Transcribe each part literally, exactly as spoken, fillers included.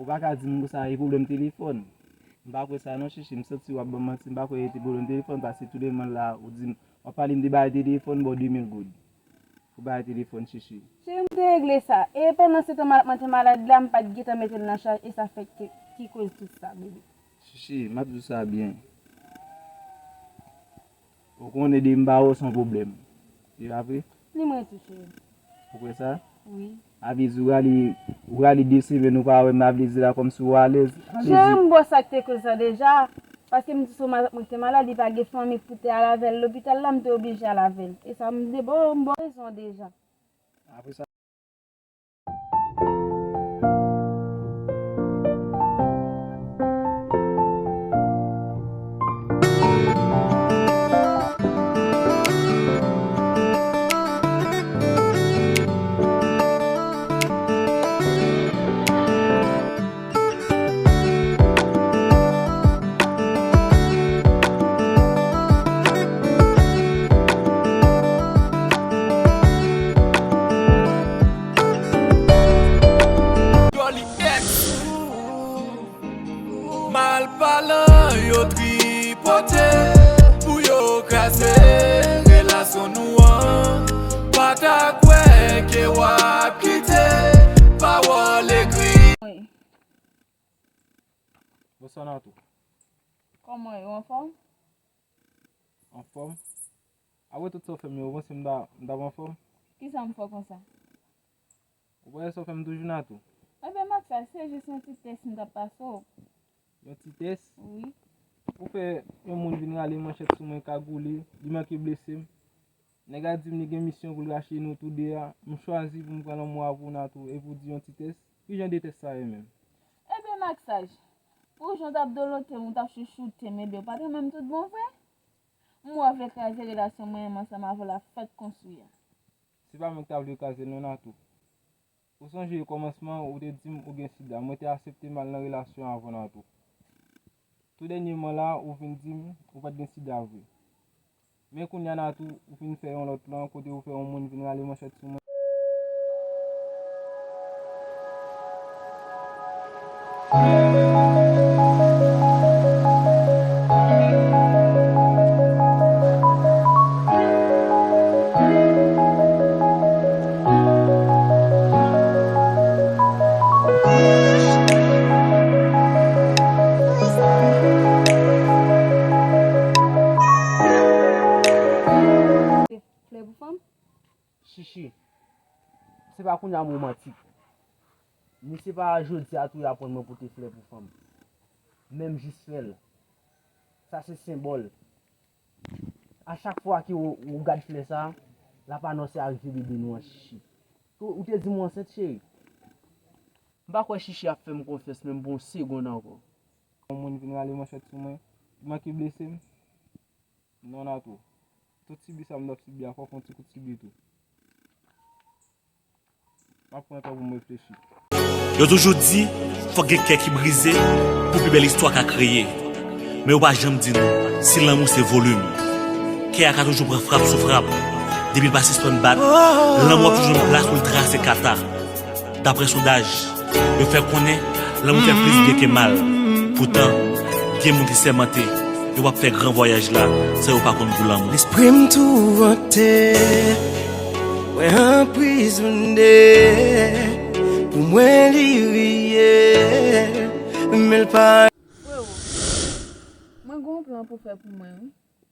Ou pa ka di m konsa e pwoblèm telefòn. M pa kwè sa non, Chichi. M santi w ap ban m manti. M pa kwè e te pwoblèm telefòn, paske tou demen la, ou di m, w ap pale m de bagay telefòn, ba w de mil goud pou bagay telefòn, Chichi. Cheri, m te regle sa. E pandan se tan, m al ap manje malad la, m pa t gentan mete l nan chaj, e sa fè ki, ki koz tout sa, bebe. Chichi, m ap di w sa byen. Ou konnen de m ba ou se yon pwoblèm. Se pa vre? Li mwen tou, cheri. Ou kwè sa? Wi. Sa vle di ou rale, ou rale de semèn ou pa wè m, sa vle di la kòmsi ou alèz. Sa vle di cheri, m ba w sa k te koz sa deja. Paske m di sou ma-, mwen te malad, li pa gen fanmi pou te al avè l lopital la, m te oblije al avè l. E sa m di, bon, m ba w rezon deja. Apre sa. Dolly X. Malpalan yo tripote pou yo kraze relasyon nou an. Pa ta kwè ke w ap kite pawòl ekri. Wi. Bonswa Natou. Kòman w ye, ou anfòm? Anfòm? Apre tout sa w fè m yo, ou panse m ta, m t ap anfòm? Kisa m fè w konsa? Ou pa wè sa w fè m toujou Natou? Ebyen Maksaj, se jis yon ti tès m t ap pase w. Yon ti tès? Wi. Ou fè yon moun vin rale manchèt sou mwen kagoule, li manke blese m. Nèg la di m li gen misyon pou l rache nou tou de a. M chwazi pou m pran lanmou a pou Natou epi w di yon ti tès. Ki jan de tès sa ye menm? Ebyen Maksaj, pou jan w t ap dolote m, ou t ap chouchoute m, ebyen w pa t renmen m tout bon vre? M wè w vle kraze relasyon mwen menm ansanm avè w la fèk konstwi a. Se pa mwen ki ta vle kraze l non Natou. Ou sonje kòmansman ou te di m ou gen sida, mwen te aksepte m al nan relasyon avè w Natou. Tou dènyèman la ou vin di m ou pa t gen sida vre. Men kounye a Natou ou fin fè yon lòt plan kote ou fè yon moun vin rale manchèt sou mwen. Flè pou fanm? Chichi, se pa kounye a m womantik. Ni se pa jodi a tou y aprann mwen pote flè pou fanm. Men m jis fè l. Sa se senbòl. A chak fwa ke w, w gad flè sa, l ap anonse arive bebe nou an Chichi. Ou, ou te di m w ansent, cheri? M pa kwè Chichi ap fè m konfyans menm pou yon segonn ankò. Yon moun vin rale manchèt sou mwen, li manke blese m. Non Natou. Tout sibi sa m t ap sibi a, fò w fè yon ti kout sibi tou. M ap pran tan pou m reflechi. Yo toujou di, fòk gen kè ki brize pou pi bèl istwa ka kreye. Men yo pa janm di nou, si lanmou se volim, kè a ka toujou pran frap sou frap. Depi l pa sispann bat, lanmou ap toujou nan plas pou l trase kata. Daprè sondaj, yo fè konnen lanmou fè plis byen ke mal. Poutan, gen moun ki sèmante yo p ap fè gran vwayaj la san yo pa konn gou lanmou. Lespri m tourante, mwen anprizone, pou mwen li reyèl, men l pa. Frewo, mwen gen yon plan pou fè pou mwen, wi.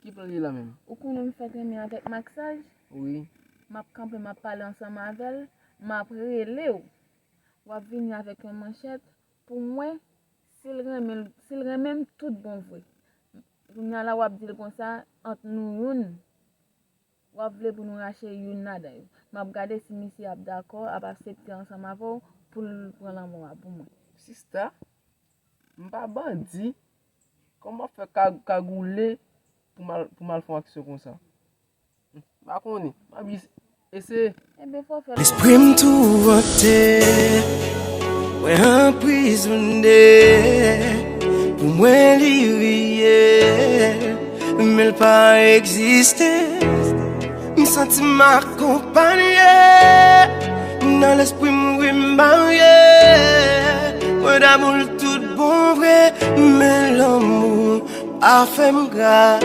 Ki plan li ye la menm? Ou konnen m fèk renmen avèk Maksaj? Wi. M ap kanpe, m ap pale ansanm avè l, m ap rele w. W ap vini avèk yon manchèt pou m wè si l renmen, si l renmen m tout bon vre. Kounye a la w ap di l konsa, ant nou youn, w ap vle pou nou rache youn ladan yo. M ap gade si misye ap dakò, ap aksepte ansanm avè w pou l pran lanmou a pou mwen. Sista, m pa bandi. Kòman w ap fè ka-, kagoule pou m al, pou m al fè yon aksyon konsa? M pa konnen. M ap jis eseye. Enben, fò w fè l. Lespri m tourante, mwen anprizone, pou mwen li reyèl, men l pa egziste. M santi m akonpanye, nan lespri m wi m marye. Damou l tout bon vre, men lanmou a fè m gra.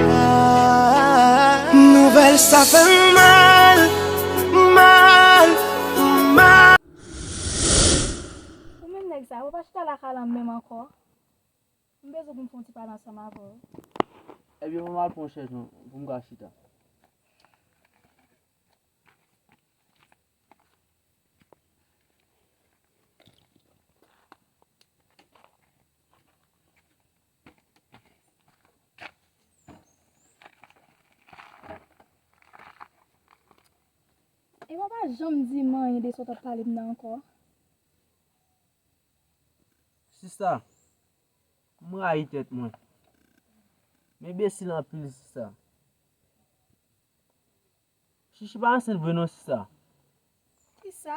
Nouvèl sa fè m mal, mal, mal. Ou menm nèg sa, ou pa chita lakay la menm ankò? M bezwen pou m fè yon ti pale ansanm avè w. Ebyen, ban m al pran yon chèz non, pou m ka chita. E w pa janm di m anyen de sa w t ap pale m nan ankò. Sista, m rayi tèt mwen. M enbesil anpil, sista. Chichi pa ansent vre non, sista. Kisa?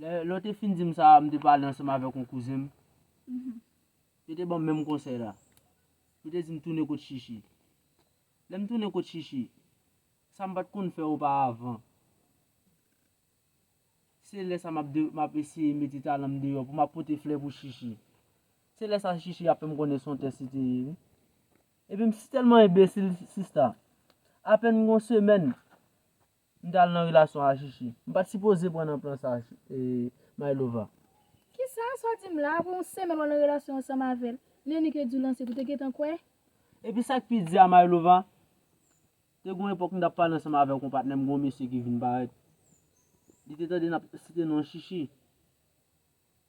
Lè, lè w te fin di m sa, m te pale ansanm avèk yon kouzen m. Mhm. Yo te ban m menm konsèy la. Yo te di m tounen kot Chichi. Lè m tounen kot Chichi, sa m pa t konn fè oparavan. Se lè sa m ap de, m ap eseye mete talan m deyò pou m ap pote flè pou Chichi. Se lè sa Chichi ap fè m konnen se yon tès li te ye, wi. Epi m si tèlman enbesil, sista. Apèn gon semèn, m t al nan relasyon a Chichi. M pa t sipoze pran nan plan sa, e, Maylova. Kisa? Sa w di m la? Apre yon semèn w al nan relasyon ansanm avè l. Neni ke di w l ansent, ou te gentan kwè? Epi sa k pi di a, Maylova, te gon epòk m t ap pale ansanm avèk yon patnè m, gon mesye ki vin parèt. Li te tande n ap site non Chichi.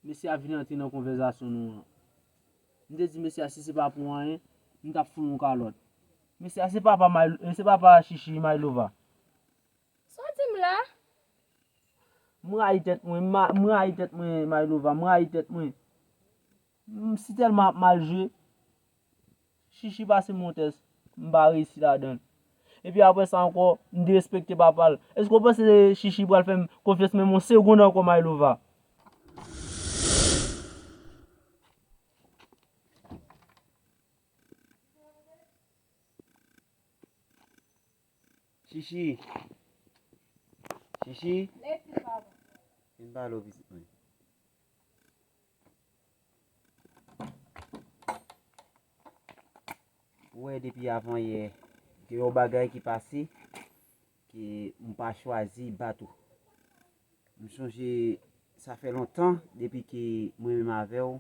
Mesye a vin antre nan konvèzasyon nou an. M te di mesye a si se pa pou anyen, m t ap fout l yon kalòt. Mesye a se papa May, se papa Chichi, Maylova. Sa w di m la? M rayi tèt mwen, m ma-, m rayi tèt mwen, Maylova, m rayi tèt mwen. M si tèlman ap mal jwe. Chichi pase m yon tès, m pa reyisi ladan l. Epi apre sa ankò, m derespekte papa l. Èske w panse Chichi pral fè m konfyans menm yon segonn ankò, Maylova? Chichi. Chichi. Lèt li, papa. Vin pale w, pitit mwen. Ou wè, depi avanyè, gen yon bagay ki pase ke m pa chwazi bat ou. M sonje sa fè lontan depi ke mwen menm avè w,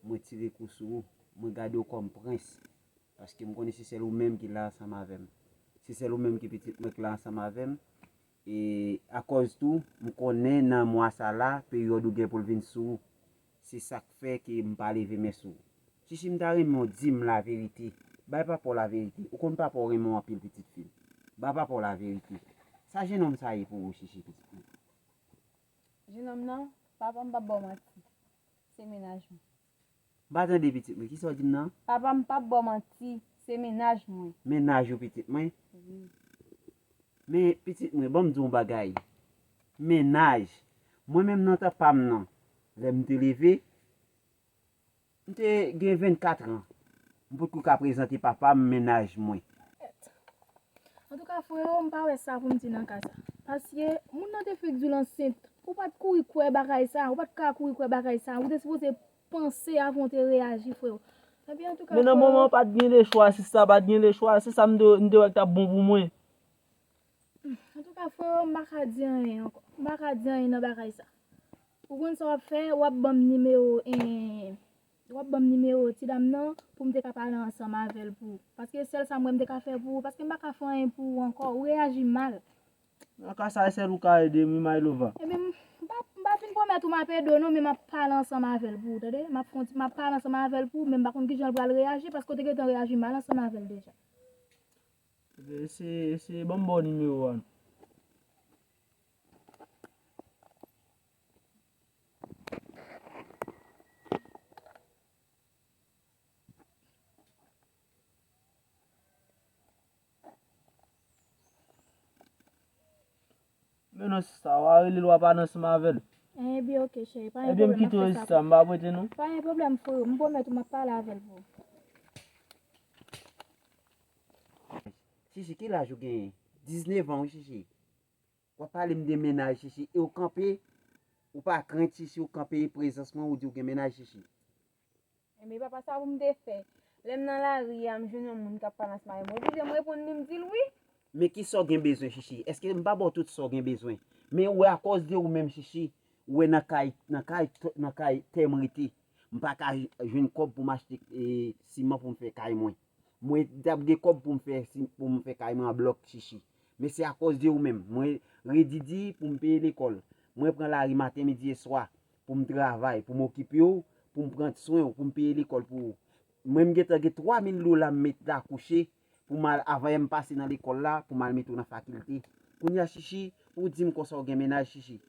mwen tire kou sou ou, mwen gade w kòm prens. Paske m konnen se sèl ou menm ki la ansanm avè m. Se sèl ou menm ki pitit mwen ki la ansanm avè m. E akòz tou, m konnen nan mwa sa la, peryòd ou gen pou l vin sou ou. Se sa k fè ke m pa leve men sou ou. Chichi, m ta renmen w di m laverite. Bay papa w laverite. Ou konn papa w renmen w anpil, pitit fi m. Bay papa w laverite. Sa jennonm sa ye pou ou, Chichi, pitit mwen? Jennonm nan, papa m p ap ba w manti. Se mennaj mwen. M pa tande, pitit mwen. Kisa w di m nan? Papa m p ap ba w manti. Se mennaj mwen. Mennaj ou, pitit mwen? Wi. Men, pitit mwen, ban m di w yon bagay. Mennaj. Mwen menm nan tan pa m nan, lè m te leve, m te gen vennkat an. M potko ka prezante papa m mennaj mwen. Antouka, freo, m pa wè sa pou m di nan ka sa. Paske moun nan te fèk di w l ansent. Ou pa t kouri kwè bagay sa. Ou pa t ka kouri kwè bagay sa. Ou te sipoze panse avan w te reyaji, freo. Ebyen, antouka, freo. Men nan moman an, pa t gen lechwa, sista, pa t gen lechwa. Se sa m te, m te wè k t ap bon pou mwen. Antouka, freo, m pa ka di anyen ankò. M pa ka di anyen nan bagay sa. Ou konn sa w ap fè, w ap ban m nimewo, en, w ap ban m nimewo ti dam nan pou m te ka pale ansanm avè l pou ou. Paske sèl sa m wè m te ka fè pou ou, paske m pa ka fè anyen pou ou ankò, ou reyaji mal. Nan ka sa, sèl ou ka ede m, wi, Maylova. Ebyen, m, m pa, m pa vin pwomèt ou m ap ede w non, men m ap pale ansanm avè l pou ou, tande? M ap fè yon ti, m ap pale ansanm avè l pou ou, men m pa konn kijan l pral reyaji, paske w te gentan reyaji mal ansanm avè l deja. Ebyen, se, se, ban m ba w nimewo a. Men non, sista, w a rele l, w a pale ansanm avè l. Ebyen, oke, cheri, pa gen pwoblèm, m ap fè sa pou ou. Ebyen, m kite w, sista, m pa prete non. Pa gen pwoblèm, freo, m pwomèt ou m ap pale avè l pou ou. Chichi, ki laj ou genyen? Diznèf an, wi, Chichi. W ap pale m de mennaj, Chichi, e w kanpe, Ou pa krent, Chichi, ou kanpe prezans mwen, ou di ou gen mennaj, Chichi. Enben, papa, sa pou m te fè? Lè m nan lari a, m jwenn yon moun k ap pale ansanm avè m. Ou bliye m reponn li, m di l wi. Men kisa w gen bezwen, Chichi? Èske m pa ba w tout sa w gen bezwen? Men ou wè, akòz de ou menm, Chichi, ou wè nan kay, nan kay, nan kay tè m rete, m pa ka jwenn kòb pou m achte, e, siman pou m fè kay mwen. Mwen t ap gen kòb pou m fè, si, pou m fè kay mwen an blòk, Chichi. Men se akòz de ou menm. Mwen redi di pou m peye lekòl. Mwen pran lari maten, midi e swa pou m travay, pou m okipe w, pou m pran swen w, pou m peye lekòl pou ou. Mwen m gentan gen twa mil dola m met la kouche pou m al, avan yè m pase nan lekòl la, pou m al mete w nan fakilte. Kounye a, Chichi, ou di m konsa w gen mennaj, Chichi.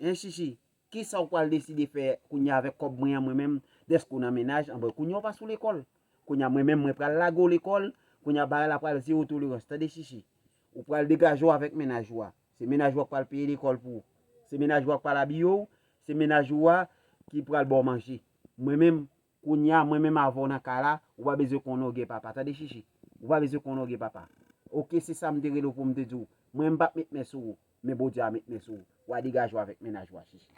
Hein, Chichi, kisa w pral deside fè kounye a avèk kòb mwen an, mwen menm, dèske w nan mennaj, anben kounye a w pa sou lekòl. Kounye a mwen menm, mwen pral lage w lekòl, kounye a bagay la pral zewo tolerans. Tande, Chichi, ou pral degaje w avèk mennaj ou a. Se mennaj ou a k pral peye lekòl pou ou. Se mennaj ou a k pral abiye w, se mennaj ou a ki pral ba w manje. Mwen menm, kounye a, mwen menm avè w nan kay la, ou pa bezwen konnen w gen papa. Tande, Chichi, ou pa bezwen konnen w gen papa. Oke, se sa m te rele w pou m te di w. Mwen, m p ap met men sou ou, men Bondye a met men sou ou. W a degaje w avèk mennaj ou a, Chichi.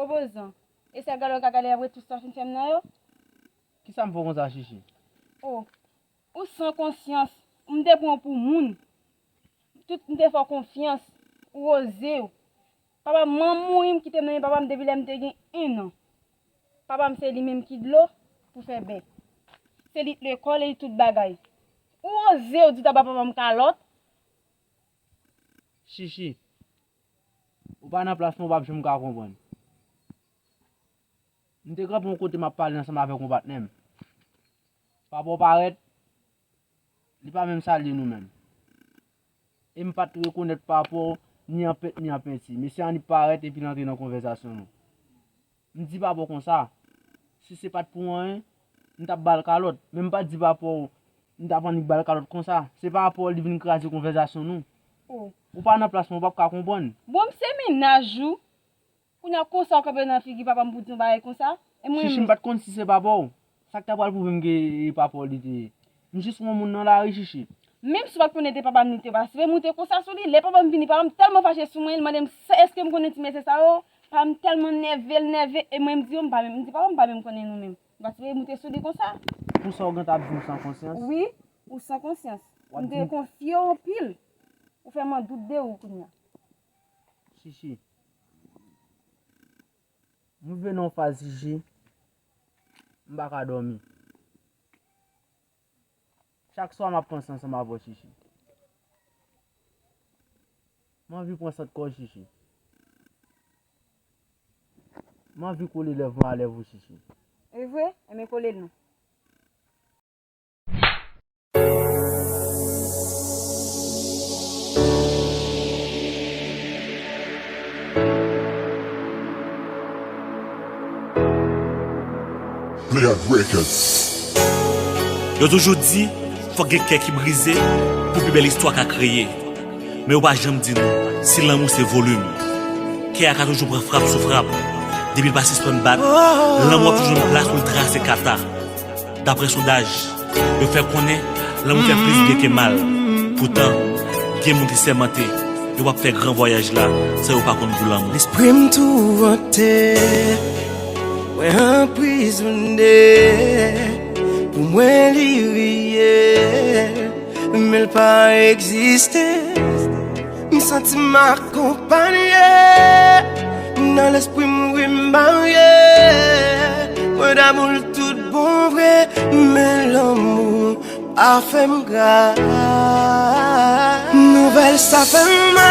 Opozan, e sa gade w ka gade apre tout sa w fin fè m nan yo? Kisa m fè w konsa, Chichi? O, ou san konsyans. M te pran w pou moun. Tout m te fè w konfyans. Ou oze w. Papa m, manman mouri, m kite m nan men papa m depi lè m te gen en an. Papa m se li menm ki dlo pou fè bè. Se li t lekòl e li tout bagay. Ou oze w di w t ap ba papa m kalòt. Chichi, ou pa nan plas mwen, ou p ap janm ka konprann. M te kanpe yon kote m ap pale ansanm avèk yon patnè m. Papa w parèt, li pa menm salye nou menm. E m pa t rekonèt papa w ni an pent ni an penti. Mesye Annik parèt epi l antre nan konvèsasyon nou. M di papa w konsa, si se pa t pou anyen, m t ap ba l kalòt. Men m pa t di papa w m t ap annik ba l kalòt konsa. Se pa papa w li vin kraze konvèsasyon nou. O. Ou pa nan plas mwen, ou p ap ka konprann. Bon, m se mennaj ou. Kounye a konsa w kanpe nan figi papa m pou di yon bagay konsa? E mwen Chichi, m pa t konn si se papa w. Sa k ta pral pwouve m ke e papa w li te ye? M jis wè yon moun nan lari, Chichi. Menm si w pa t konnen te papa m li te, w pa sipoze moute konsa sou li. Lè papa m vini, papa m tèlman fache sou mwen, li mande m sa, èske m konnen ti mesye sa yo? Papa m tèlman nève, l nève, e mwen m di yo, m pa menm, m di papa m, m pa menm konnen nou menm. M pa sipoze moute sou li konsa. Pou sa w gentan ap di m san konsyans? Wi, ou san konsyans. M te konfye w anpil. Ou fè m an dout de ou kounye a. Chichi. M rive nan yon faz, Chichi, m pa ka dòmi. Chak swa m ap panse ansanm avè w, Chichi. M anvi pran sant kò w, Chichi. M anvi kole lèv mwen a lèv ou, Chichi. E vre? Enben kole l non. Pléyard Records. Yo toujou di, fòk gen kè ki brize pou pi bèl istwa ka kreye. Men yo pa janm di nou si lanmou se volim. Kè a ka toujou pran frap sou frap. Depi l pa sispann bat, lanmou ap toujou nan plas pou l trase kata. Daprè sondaj, yo fè konnen lanmou fè plis byen ke mal. Poutan, gen moun ki sèmante yo p ap fè gran vwayaj la san yo pa konn gou lanmou. Lespri m touvante, mwen anprizone, pou mwen li reyèl, men l pa egziste. M santi m akonpanye, nan lespri m wi m marye. Mwen damou l tout bon vre, men lanmou a fè m gras. Nouvèl sa fè m mal.